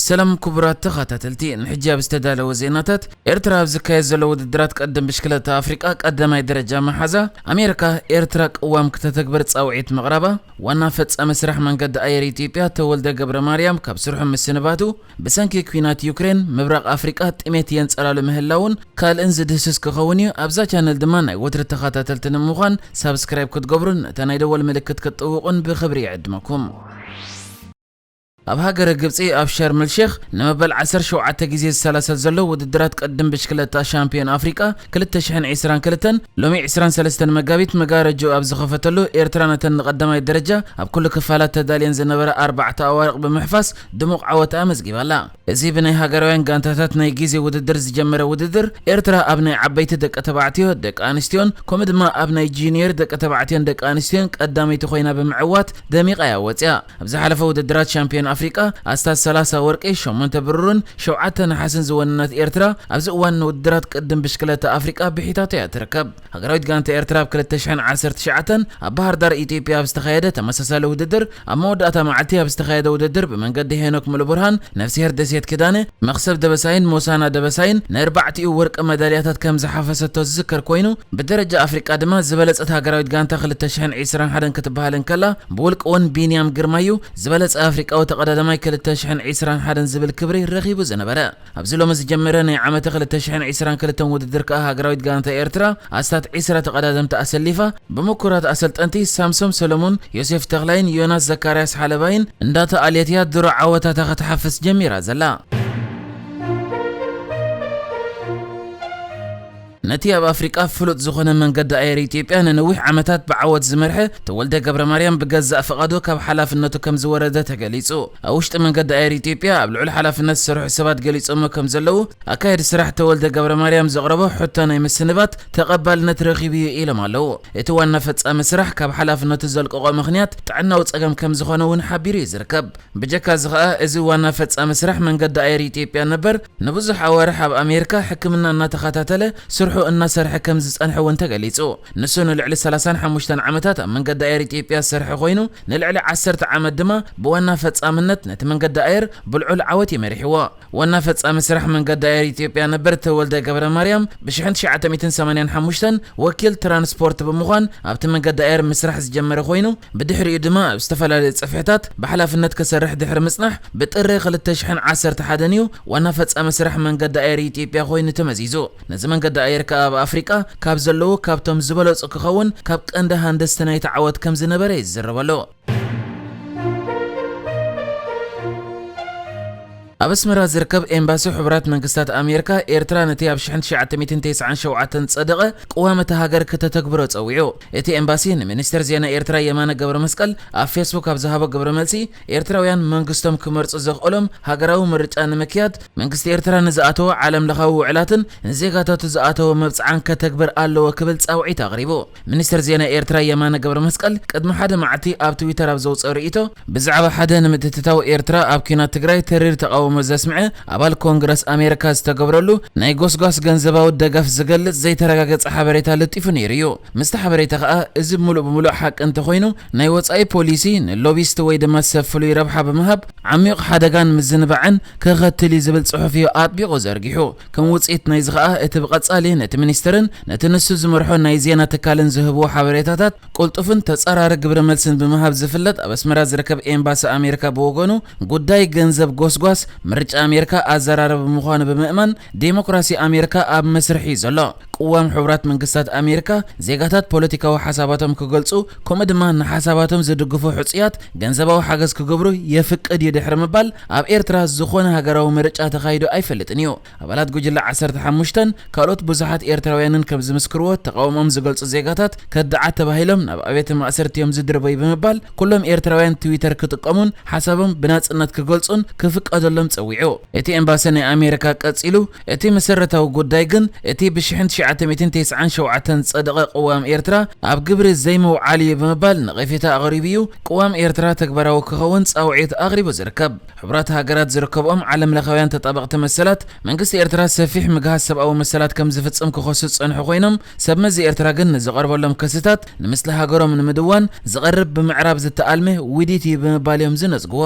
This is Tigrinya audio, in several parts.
ሰላም ክቡራት ተኸታተልቲ፣ ንሕጂ ኣብ ዝተዳለወ ዜናታት፣ ኤርትራ ኣብ ዝካየድ ዘሎ ውድድራት ቅድድም ብሽክለታ ኣፍሪቃ ቀዳማይ ደረጃ መሓዛ፣ ኣሜሪካ ኤርትራ ቅዋም ክተተግብር ጻውዒት ምቕራባ፣ ዋና ፈጻሚ ስራሕ መንገዲ ኣየር ኢትዮጵያ ተወልደ ገብረ ማርያም ካብ ስርሑ ምስንባቱ፣ ብሰንኪ ኲናት ዩክሬን ምብራቕ ኣፍሪቃ ጥሜት የንጸላሉ ምህላውን ካልእን ዝድህስስ ክኸውን እዩ። ኣብዛ ቻነል ድማ ናይ ወትሪ ተኸታተልቲ ንምዃን ሳብስክራይብ ክትገብሩን ነታ ናይ ደወል ምልክት ክትጥውቑን ብኽብሪ ይዕድመኩም። ኣብ ሃገረ ግብጺ ኣብ ሸርም ሼኽ ንመበል ዓሰርተ ሸውዓተ ግዜ ዝሰላሰል ዘሎ ውድድራት ቅድድም ብሽክለታ ሻምፒዮን ኣፍሪቃ ክልተ ሽሕን ዕስራን ክልተን ሎሚ ዕስራን ሰለስተን መጋቢት መጋረጆ ኣብ ዝኸፈተሉ፣ ኤርትራ ነተን ንቐዳማይ ደረጃ ኣብ ኩሉ ክፋላት ተዳልየን ዝነበረ ኣርባዕተ ኣዋርቕ ብምሕፋስ ድሙቕ ዓወት ኣመዝጊባ ኣላ። እዚ ብናይ ሃገራውያን ጋንታታት ናይ ግዜ ውድድር ዝጀመረ ውድድር፣ ኤርትራ ኣብ ናይ ዓበይቲ ደቂ ተባዕትዮ፣ ደቂ ኣንስትዮን ከምኡ ድማ ኣብ ናይ ጁኒየር ደቂ ተባዕትዮን ደቂ ኣንስትዮን ቀዳመይቲ ኮይና ብምዕዋት ደሚቓ እያ ወፂኣ። ኣብ ዝሓለፈ ውድድራት ሻምፒዮን ኣፍሪቃ ኣስታት ሰላሳ ወርቂ፣ ሸሞንተ ብሩርን ሸውዓተ ነሓስን ዝወነነት ኤርትራ፣ ኣብዚ እዋን ንውድድራት ቅድም ብሽክለታ ኣፍሪቃ ብሒታቶ እያ ትርከብ። ሃገራዊት ጋንታ ኤርትራ ኣብ ክልተ ሽሕን ዓሰርተ ትሽዓተን ኣብ ባህር ዳር ኢትዮጵያ ኣብ ዝተኻየደ ተመሳሳሊ ውድድር፣ ኣብ መወዳእታ መዓልቲ ኣብ ዝተኻየደ ውድድር ብመንገዲ ሄኖክ ሙሉብርሃን፣ ነፍስሄር ደሴት ኪዳነ፣ መኽሰብ ደበሳይን ሞሳና ደበሳይን ንኣርባዕቲኡ ወርቂ መዳልያታት ከም ዝሓፈሰቶ ዝዝከር ኮይኑ፣ ብደረጃ ኣፍሪቃ ድማ ዝበለጸት ሃገራዊት ጋንታ ክልተ ሽሕን ዕስራን ሓደን ክትበሃል እንከላ፣ ብውልቂ እውን ቢንያም ግርማዩ ዝበለጸ ኣፍሪቃዊ ተቐዳዳማይ ክልተ ሽሕን ዕስራን ሓደን ዝብል ክብሪ ረኺቡ ዝነበረ። ኣብዚ ሎሚ ዝጀመረ ናይ ዓመተ ክልተ ሽሕን ዕስራን ክልተን ውድድር ከኣ ሃገራዊት ጋንታ ኤርትራ ኣስታት ዕስራ ተቐዳደምቲ ኣሰሊፋ፣ ብምኩራት ኣሰልጠንቲ ሳምሶም ሰለሙን፣ ዮሴፍ ተኽላይን ዮናስ ዘካርያስ ሓለባይን እንዳተኣልየት እያ ድሮ ዓወታታ ክትሓፍስ ጀሚራ ዘላ። ነቲ ኣብ ኣፍሪቃ ፍሉጥ ዝኾነ መንገዲ ኣየር ኢትዮጵያ ንነዊሕ ዓመታት ብዓወት ዝመርሐ ተወልደ ገብረ ማርያም ብገዛእ ፍቓዱ ካብ ሓላፍነቱ ከም ዝወረደ ተገሊጹ። ኣብ ውሽጢ መንገዲ ኣየር ኢትዮጵያ ኣብ ልዑል ሓላፍነት ዝሰርሑ ሰባት ገሊጾሞ ከም ዘለዉ፣ ኣካየዲ ስራሕ ተወልደ ገብረ ማርያም ዘቕረቦ ሕቶ ናይ ምስንባት ተቐባልነት ረኺቡ እዩ ኢሎም ኣለዉ። እቲ ዋና ፈጻሚ ስራሕ ካብ ሓላፍነቱ ዘልቀቖ ምኽንያት ጥዕናዊ ጸገም ከም ዝኾነ እውን ሓቢሩ እዩ ዝርከብ። ብጀካ እዚ ኸኣ፣ እዚ ዋና ፈጻሚ ስራሕ መንገዲ ኣየር ኢትዮጵያ ነበር ንብዙሕ ኣዋርሕ ኣብ ኣሜሪካ ሕክምና እናተኸታተለ ስርሑ እናሰርሐ ከም ዝጸንሐ እውን ተገሊጹ። ንሱ ንልዕሊ ሰላሳን ሓሙሽተን ዓመታት ኣብ መንገዲ ኣየር ኢትዮጵያ ዝሰርሐ ኮይኑ፣ ንልዕሊ ዓሰርተ ዓመት ድማ ብዋና ፈጻምነት ነቲ መንገዲ ኣየር ብልዑል ዓወት እዩ መሪሕዎ። ዋና ፈጻሚ ስራሕ መንገዲ ኣየር ኢትዮጵያ ነበር ተወልደ ገብረ ማርያም ብሽሕን ትሽዓተ ሚእትን ሰማንያን ሓሙሽተን ወኪል ትራንስፖርት ብምዃን ኣብቲ መንገዲ ኣየር ምስራሕ ዝጀመረ ኮይኑ፣ ብድሕሪኡ ድማ ኣብ ዝተፈላለዩ ጽፍሕታት ብሓላፍነት ክሰርሕ ድሕሪ ምጽናሕ፣ ብጥሪ ክልተ ሽሕን ዓሰርተ ሓደን እዩ ዋና ፈጻሚ ስራሕ መንገዲ ኣየር ኢትዮጵያ ኮይኑ ተመዚዙ። ነዚ መንገዲ ኣየር ከኣ ኣብ ኣፍሪቃ ካብ ዘለዉ ካብቶም ዝበለጹ ክኸውን ካብ ቀንዲ ሃንደስቲ ናይቲ ዓወት ከም ዝነበረ ይዝረበሉ። ኣብ ኣስመራ ዝርከብ ኤምባሲ ሕቡራት መንግስታት ኣሜሪካ፣ ኤርትራ ነቲ ኣብ ሽሕን ትሽዓተ ሚእትን ተስዓን ሸውዓተን ዝጸደቐ ቅዋም እታ ሃገር ከተተግብሮ ጸዊዑ። እቲ ኤምባሲ ንሚኒስተር ዜና ኤርትራ የማነ ገብረ መስቀል ኣብ ፌስቡክ ኣብ ዝሃቦ ግብረ መልሲ፣ ኤርትራውያን መንግስቶም ክመርጹ ዘኽእሎም ሃገራዊ ምርጫ ንምክያድ፣ መንግስቲ ኤርትራ ንዝኣተዎ ዓለም ለኻዊ ውዕላትን ንዜጋታቱ ዝኣተዎ መብጽዓን ከተግብር ኣለዎ ክብል ጻውዒት ኣቕሪቡ። ሚኒስተር ዜና ኤርትራ የማነ ገብረ መስቀል ቅድሚ ሓደ መዓልቲ ኣብ ትዊተር ኣብ ዘውጽኦ ርእይቶ፣ ብዛዕባ ሓደ ንምትእትታው ኤርትራ ኣብ ኲናት ትግራይ ተሪር ተቓውሞ ዘስምዐ ኣባል ኮንግረስ ኣሜሪካ ዝተገብረሉ ናይ ጎስጓስ ገንዘባዊ ደገፍ ዝገልጽ ዘይተረጋገጸ ሓበሬታ ለጢፉ ነይሩ እዩ። ምስቲ ሓበሬታ ከኣ፣ እዚ ምሉእ ብምሉእ ሓቂ እንተኾይኑ፣ ናይ ወጻኢ ፖሊሲ ንሎቢስት ወይ ድማ ሰብ ፍሉይ ረብሓ ብምሃብ ዓሚቕ ሓደጋን ምዝንባዕን ከኸትል እዩ ዝብል ጽሑፍ እዩ ኣጥቢቑ ዘርጊሑ። ከም ውጽኢት ናይዚ ከኣ፣ እቲ ብቐጻሊ ነቲ ሚኒስተርን ነቲ ንሱ ዝመርሖ ናይ ዜና ትካልን ዝህብዎ ሓበሬታታት ቅልጡፍን ተጻራሪ ግብረ መልስን ብምሃብ ዝፍለጥ ኣብ ኣስመራ ዝርከብ ኤምባሲ ኣሜሪካ ብወገኑ፣ ጉዳይ ገንዘብ ጎስጓስ ምርጫ ኣሜሪካ ኣዘራረቢ ምዃኑ ብምእማን፣ ዴሞክራሲ ኣሜሪካ ኣብ መስርሕ እዩ ዘሎ። ቅዋም ሕቡራት መንግስታት ኣሜሪካ፣ ዜጋታት ፖለቲካዊ ሓሳባቶም ክገልጹ፣ ከምኡ ድማ ንሓሳባቶም ዝድግፉ ሕጹያት ገንዘባዊ ሓገዝ ክገብሩ የፍቅድ እዩ ድሕሪ ምባል፣ ኣብ ኤርትራ ዝኾነ ሃገራዊ ምርጫ ተኻይዱ ኣይፈልጥን እዩ። ኣባላት ጉጅለ ዓሰርተ ሓሙሽተን ካልኦት ብዙሓት ኤርትራውያንን ከም ዝምስክርዎ፣ ተቓውሞኦም ዝገልጹ ዜጋታት ከዳዓት ተባሂሎም ናብ ኣብያተ ማእሰርቲ እዮም ዝድርበዩ ብምባል፣ ኩሎም ኤርትራውያን ትዊተር ክጥቀሙን ሓሳቦም ብናጽነት ክገልጹን ክፍቀደሎም ጸዊዑ። እቲ ኤምባሲ ናይ ኣሜሪካ ቀጺሉ፣ እቲ መሰረታዊ ጉዳይ ግን እቲ ብሽሕን ትሽዓተ ሚእትን ተስዓን ሸውዓተን ዝጸደቐ ቅዋም ኤርትራ ኣብ ግብሪ ዘይምውዓል እዩ ብምባል ነቐፌታ ኣቕሪቡ እዩ። ቅዋም ኤርትራ ተግባራዊ ክኸውን ጻውዒት ኣቕሪቡ ዝርከብ። ሕቡራት ሃገራት ዝርከብኦም ዓለም ለኻውያን ተጣበቕቲ መሰላት፣ መንግስቲ ኤርትራ ሰፊሕ ምግሃስ ሰብኣዊ መሰላት ከም ዝፍጽም ክኸሱ ዝጸንሑ ኮይኖም፣ ሰብ መዚ ኤርትራ ግን ንዝቐርበሎም ክስታት ንምስሊ ሃገሮም ንምድዋን ዝቐርብ ብምዕራብ ዝተኣልመ ውዲት እዩ ብምባል እዮም ዝነጽግዎ።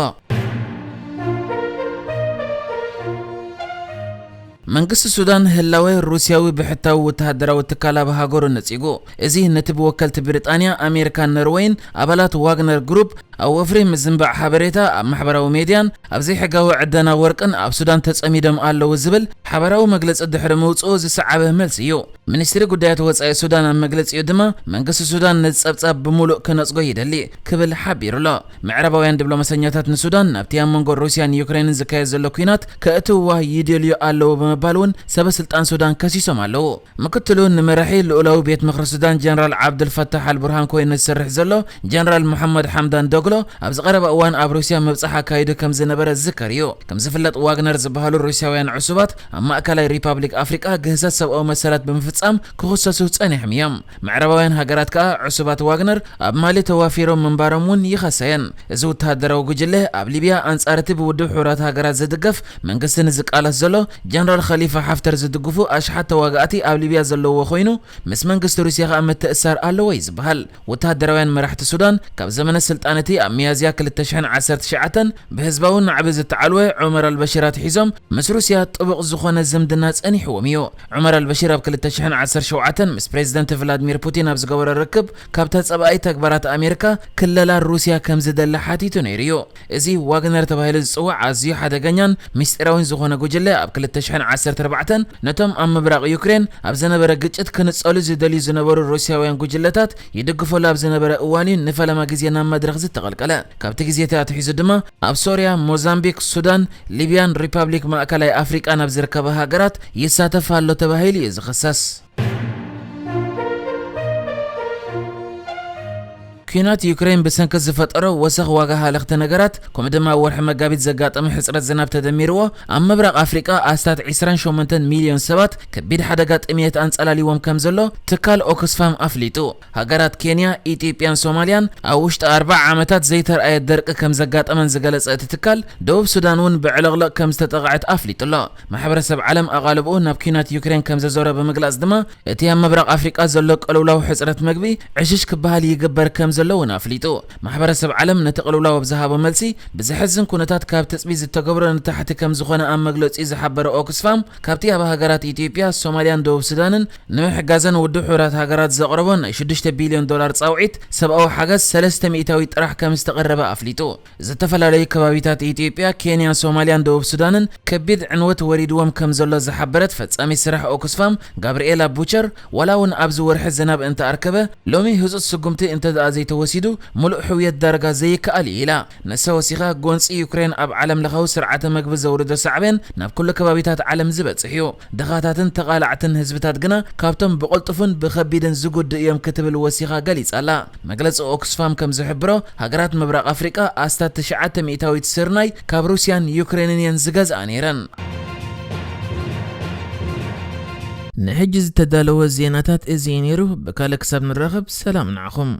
መንግስቲ ሱዳን ህላወ ሩስያዊ ብሕታዊ ወተሃደራዊ ትካል ኣብ ሃገሩ ነጺጉ። እዚ ነቲ ብወከልቲ ብሪጣንያ፣ ኣሜሪካን ኖርወይን ኣባላት ዋግነር ግሩፕ ኣብ ወፍሪ ምዝንባዕ ሓበሬታ ኣብ ማሕበራዊ ሜድያን ኣብ ዘይሕጋዊ ዕደና ወርቅን ኣብ ሱዳን ተጸሚዶም ኣለዉ ዝብል ሓበራዊ መግለጺ ድሕሪ ምውጽኡ ዝሰዓበ መልሲ እዩ። ሚኒስትሪ ጉዳያት ወጻኢ ሱዳን ኣብ መግለጺኡ ድማ መንግስቲ ሱዳን ነዚ ጸብጻብ ብምሉእ ክነጽጎ ይደሊ ክብል ሓቢሩ ኣሎ። ምዕራባውያን ዲፕሎማሰኛታት ንሱዳን ናብቲ ኣብ መንጎ ሩስያን ዩክሬንን ዝካየድ ዘሎ ኲናት ከእትውዋ ይደልዩ ኣለዉ ብምባል እውን ሰበ ስልጣን ሱዳን ከሲሶም ኣለዉ። ምክትሉ ንመራሒ ልኡላዊ ቤት ምኽሪ ሱዳን ጀነራል ዓብዱልፈታሕ ኣልቡርሃን ኮይኑ ዝሰርሕ ዘሎ ጀነራል መሐመድ ሓምዳን ዶግሎ ኣብዚ ቀረባ እዋን ኣብ ሩስያ ምብጻሕ ኣካይዱ ከም ዝነበረ ዝዝከር እዩ። ከም ዝፍለጥ ዋግነር ዝበሃሉ ሩስያውያን ዕሱባት ኣብ ማእከላይ ሪፓብሊክ ኣፍሪቃ ግህሰት ሰብኣዊ መሰላት ብምፍጻም ክኽሰሱ ጸኒሖም እዮም። ምዕራባውያን ሃገራት ከኣ ዕሱባት ዋግነር ኣብ ማሊ ተዋፊሮም ምንባሮም እውን ይኸሳ እየን። እዚ ወተሃደራዊ ጉጅለ ኣብ ሊብያ ኣንጻር እቲ ብውድብ ሕቡራት ሃገራት ዝድገፍ መንግስቲ ንዝቃለስ ዘሎ ጀነራል ኸሊፋ ሓፍተር ዝድግፉ ኣሽሓት ተዋጋእቲ ኣብ ሊብያ ዘለዎ ኮይኑ ምስ መንግስቲ ሩስያ ከኣ ምትእሳር ኣለዎ እዩ ዝበሃል። ወተሃደራውያን መራሕቲ ሱዳን ካብ ዘመነ ስልጣን እቲ ኣብ ሚያዝያ ክልተ ሽሕን ዓሰርተ ትሽዓተን ብህዝባዊ ናዕቢ ዝተዓልወ ዑመር ኣልበሽር ኣትሒዞም ምስ ሩስያ ጥቡቕ ዝኾነ ዝምድና ጸኒሕዎም እዩ። ዑመር ኣልበሽር ኣብ ክልተ ሽሕን ዓሰርተ ሸውዓተን ምስ ፕሬዚደንት ቭላድሚር ፑቲን ኣብ ዝገበሮ ርክብ ካብ ተጸባኣይ ተግባራት ኣሜሪካ ክለላ ሩስያ ከም ዝደሊ ሓቲቱ ነይሩ እዩ። እዚ ዋግነር ተባሂሉ ዝጽዋዕ ኣዝዩ ሓደገኛን ምስጢራዊን ዝኾነ ጉጅለ ኣብ ክልተ ሽሕን ዓሰርተ ኣርባዕተን ነቶም ኣብ ምብራቕ ዩክሬን ኣብ ዝነበረ ግጭት ክንጸሉ ዝደልዩ ዝነበሩ ሩስያውያን ጉጅለታት ይድግፈሉ ኣብ ዝነበረ እዋን እዩ ንፈለማ ግዜ ናብ መድረኽ ዝተቐልቀለ። ካብቲ ግዜ እቲ ኣትሒዙ ድማ ኣብ ሶርያ፣ ሞዛምቢክ፣ ሱዳን፣ ሊብያን ሪፓብሊክ ማእከላይ ኣፍሪቃን ኣብ ዝርከባ ሃገራት ይሳተፍ ኣሎ ተባሂሉ እዩ ዝኽሰስ። ኲናት ዩክሬን ብሰንኪ ዝፈጠሮ ወሰኽ ዋጋ ሃለኽቲ ነገራት፣ ከምኡ ድማ ኣብ ወርሒ መጋቢት ዘጋጠመ ሕጽረት ዝናብ ተደሚርዎ፣ ኣብ ምብራቕ ኣፍሪቃ ኣስታት ዒስራን ሸሞንተን ሚልዮን ሰባት ከቢድ ሓደጋ ጥምየት ኣንጸላሊዎም ከም ዘሎ ትካል ኦክስፋም ኣፍሊጡ። ሃገራት ኬንያ፣ ኢትዮጵያን ሶማልያን ኣብ ውሽጢ ኣርብዓ ዓመታት ዘይተርኣየ ደርቂ ከም ዘጋጠመን ዝገለጸ እቲ ትካል፣ ደቡብ ሱዳን እውን ብዕልቕልቕ ከም ዝተጠቕዐት ኣፍሊጡ ኣሎ። ማሕበረሰብ ዓለም ኣቓልብኡ ናብ ኲናት ዩክሬን ከም ዘዞረ ብምግላጽ ድማ፣ እቲ ኣብ ምብራቕ ኣፍሪቃ ዘሎ ቅልውላው ሕጽረት መግቢ ዕሽሽ ክበሃል ይግበር ከም ዘሎ እውን ኣፍሊጡ። ማሕበረሰብ ዓለም ነቲ ቅልውላው ኣብ ዝሃቦ መልሲ፣ ብዘሕዝን ኩነታት ካብ ትጽቢት ዝተገብሮ ንታሕቲ ከም ዝኾነ ኣብ መግለጺኡ ዝሓበረ ኦክስፋም፣ ካብቲ ኣብ ሃገራት ኢትዮጵያ፣ ሶማልያን ደቡብ ሱዳንን ንምሕጋዘን ውድብ ሕቡራት ሃገራት ዘቕረቦ ናይ ሽዱሽተ ቢልዮን ዶላር ጻውዒት ሰብኣዊ ሓገዝ ሰለስተ ሚእታዊት ጥራሕ ከም ዝተቐረበ ኣፍሊጡ። ዝተፈላለዩ ከባቢታት ኢትዮጵያ፣ ኬንያን ሶማልያን ደቡብ ሱዳንን ከቢድ ዕንወት ወሪድዎም ከም ዘሎ ዝሓበረት ፈጻሚት ስራሕ ኦክስፋም ጋብርኤላ ቡቸር፣ ዋላ እውን ኣብዚ ወርሒ ዝናብ እንተኣርከበ፣ ሎሚ ህጹጽ ስጉምቲ እንተደኣ ዘይተወሲዱ፣ ምሉእ ሕውየት ዳርጋ ዘይከኣል እዩ ኢላ። ንሳ ወሲኻ፣ ጎንጺ ዩክሬን ኣብ ዓለም ለኻዊ ስርዓተ መግቢ ዘውርዶ ሳዕቤን ናብ ኩሉ ከባቢታት ዓለም ዝበጽሕ እዩ። ድኻታትን ተቓላዕትን ህዝብታት ግና ካብቶም ብቕልጡፍን ብኸቢድን ዝጉድኡ እዮም ክትብል ወሲኻ ገሊጻ ኣላ። መግለጺ ኦክስፋም ከም ዝሕብሮ፣ ሃገራት ምብራቕ ኣፍሪቃ ኣስታት ትሽዓተ ሚእታዊት ስርናይ ካብ ሩስያን ዩክሬንን እየን ዝገዝኣ ነይረን። ንሕጂ ዝተዳለወ ዜናታት እዚ እዩ ነይሩ። ብካልእ ክሳብ ንራኸብ ሰላም ንዓኹም።